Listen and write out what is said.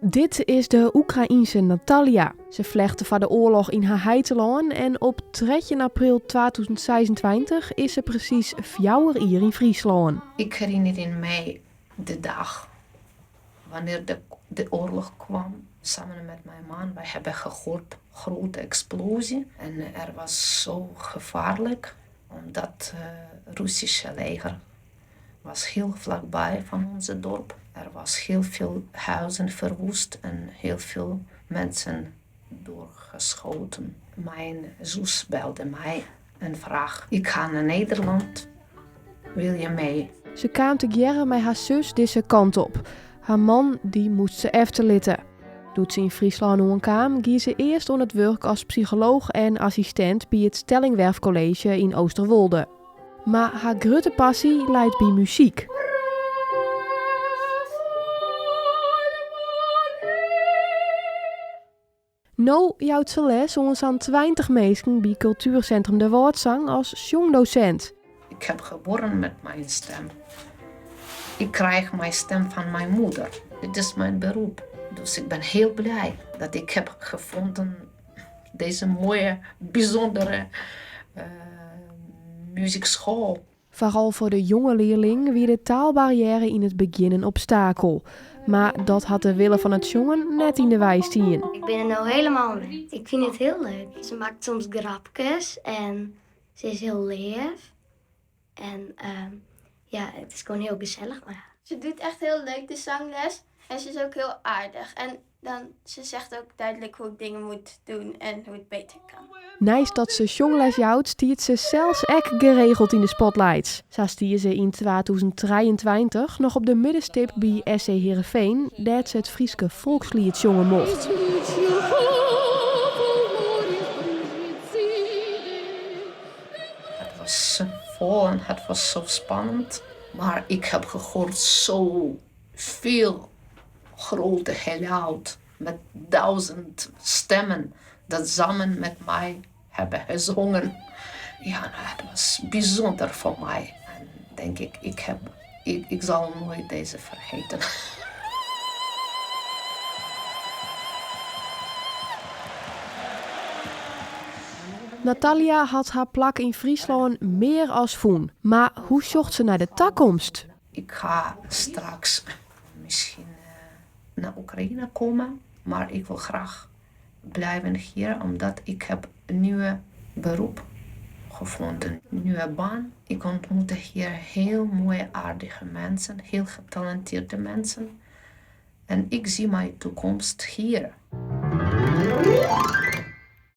Dit is de Oekraïense Natalia. Se flechte foar de oarloch yn har heitelân en op 13 april 2026 is se presys 4 jier yn Fryslân. Ik herinner mij de dag wanneer de oorlog kwam. Samen met mijn man, wij hebben gehoord grote explosie. En er was zo gevaarlijk, omdat het Russische leger was heel vlakbij van onze dorp. Er was heel veel huizen verwoest en heel veel mensen doorgeschoten. Mijn zus belde mij en vraag, ik ga naar Nederland, wil je mee? Se kaam tegearre mei har sus dizze kant op. Har man dy moast se efterlitte. Doe't se yn Fryslân oankaam, gie se earst oan it wurk as psycholooch en assistint by it Stellingwerf College yn Oosterwolde. Mar har grutte passy leit by muzyk. No jout se les oan sa'n 20 minsken by Kultuersintrum De Wâldsang as sjongdosint. Ik heb geboren met mijn stem. Ik krijg mijn stem van mijn moeder. Dit is mijn beroep. Dus ik ben heel blij dat ik heb gevonden deze mooie, bijzondere muziekschool. Foaral foar de jonge learling wie de taalbarriêre yn it begjin in obstakel. Mar dat hat de wille fan it sjongen net yn de wei stien. Ik bin der no helemaal mei. Ik fyn it hiel leuk. Se makket soms grapkes en se is hiel leaf. En ja, it is gewoan hiel gesellich mei har. Ze doet echt heel leuk de zangles en ze is ook heel aardig. En dan, ze zegt ook duidelijk hoe ik dingen moet doen en hoe het beter kan. Neist dat se sjongles jout, stiet se sels ek geregeld yn de spotlights. Sa stie se yn 2023 noch op de middenstip by SC Heerenveen, dêr't se it Fryske folksliet sjonge mocht. Het was vol en het was zo spannend. Maar ik heb gehoord zo veel grote geluid met 1000 stemmen dat samen met mij hebben gezongen. Ja, nou, het was bijzonder voor mij. En denk ik, ik zal nooit deze vergeten. Natalia hat har plak yn Fryslân mear as fûn. Mar hoe sjocht se nei de takomst? Ik ga straks misschien naar Oekraïne komen, maar ik wil graag blijven hier, omdat ik heb een nieuwe beroep gevonden, een nieuwe baan. Ik ontmoette hier heel mooie, aardige mensen, heel getalenteerde mensen. En ik zie mijn toekomst hier.